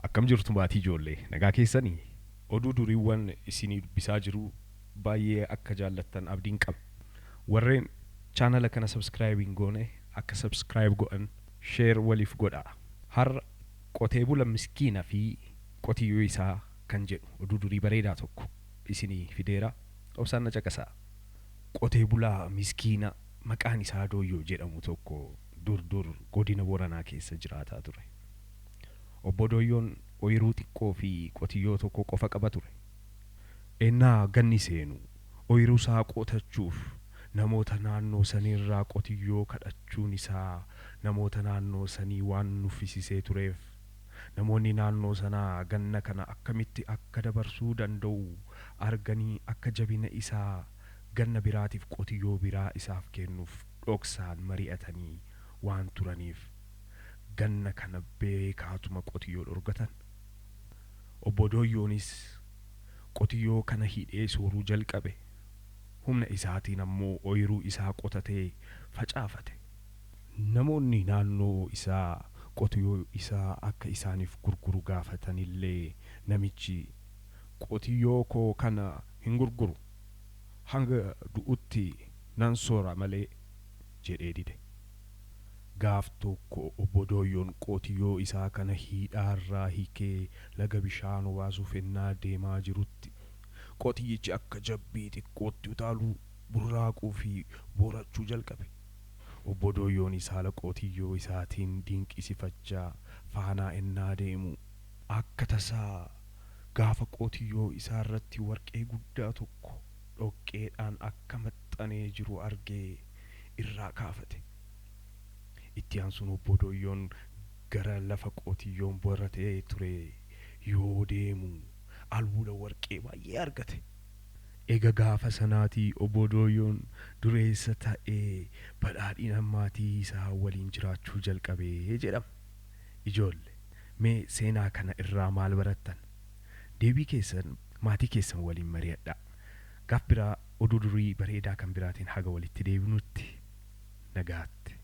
Akkam jirtu maatii ijoollee nagaa keessanii oduu duriiwwan isinii dubbisaa jiru baay'ee akka jaallattan abdiin qaba. Warreen chaanala kana subscribe hin goone akka subscribe godhan share waliif godhaa. Har'a qotee bula miskiina fi qotiyyoo isaa kan jedhu oduu durii bareedaa tokko isinii fideera. Obsaan na caqasaa. Qotee bulaa miskiina maqaan isaa Dooyyoo jedhamu tokko dur dur godina Boranaa keessa jiraataa ture. Obbo Dooyyoon ooyiruu xiqqoo fi qotiyyoo tokko qofa qaba ture. Ennaa ganni seenu ooyiruu isaa qotachuuf namoota naannoo saniirraa qotiyyoo kadhachuun isaa namoota naannoo sanii waan nuffisisee tureef namoonni naannoo sanaa ganna kana akkamitti akka dabarsuu danda'u arganii akka jabina isaa ganna biraatiif qotiyyoo biraa isaaf kennuuf dhoksaan mari'atanii waan turaniif ganna kana beekaatuma qotiyyoo dhorgatan. Obbo Dooyyoonis qotiyyoo kana hidhee sooruu jalqabe. Humna isaatiin ammoo ooyiruu isaa qotatee facaafate. Namoonni naannoo isaa qotiyyoo isaa akka isaaniif gurguru gaafatanillee namichi qotiyyoo koo kana hin gurguru hanga du'utti nan soora malee jedhee dide. Gaaf tokko obbo Dooyyoon qotiyyoo isaa kana hidhaarraa hiikee laga bishaan obaasuuf ennaa deemaa jirutti qotiyyichi akka jabbii xiqqootti utaaluu burraaquu fi boorachuu jalqabe. Obbo Dooyyoonis haala qotiyyoo isaatiin dinqisifachaa faanaa ennaa deemu akka tasaa gaafa qotiyyoo isaa irratti warqee guddaa tokko dhoqqeedhaan akka maxxanee jiru argee irraa kaafate. Itti aansuun obbo Dooyyoon gara lafa qotiyyoon boratee ture yoo deemu albuuda warqee baay'ee argate. Ega gaafa sanaatii obbo Dooyyoon dureessa ta'ee badhaadhina maatii isaa waliin jiraachuu jalqabee jedhama. Ijoolle mee seenaa kana irraa maal barattan? Deebii keessan maatii keessan waliin mari'adhaa. Gaaf biraa oduu durii bareedaa kan biraatiin haga walitti deebinutti nagaatti.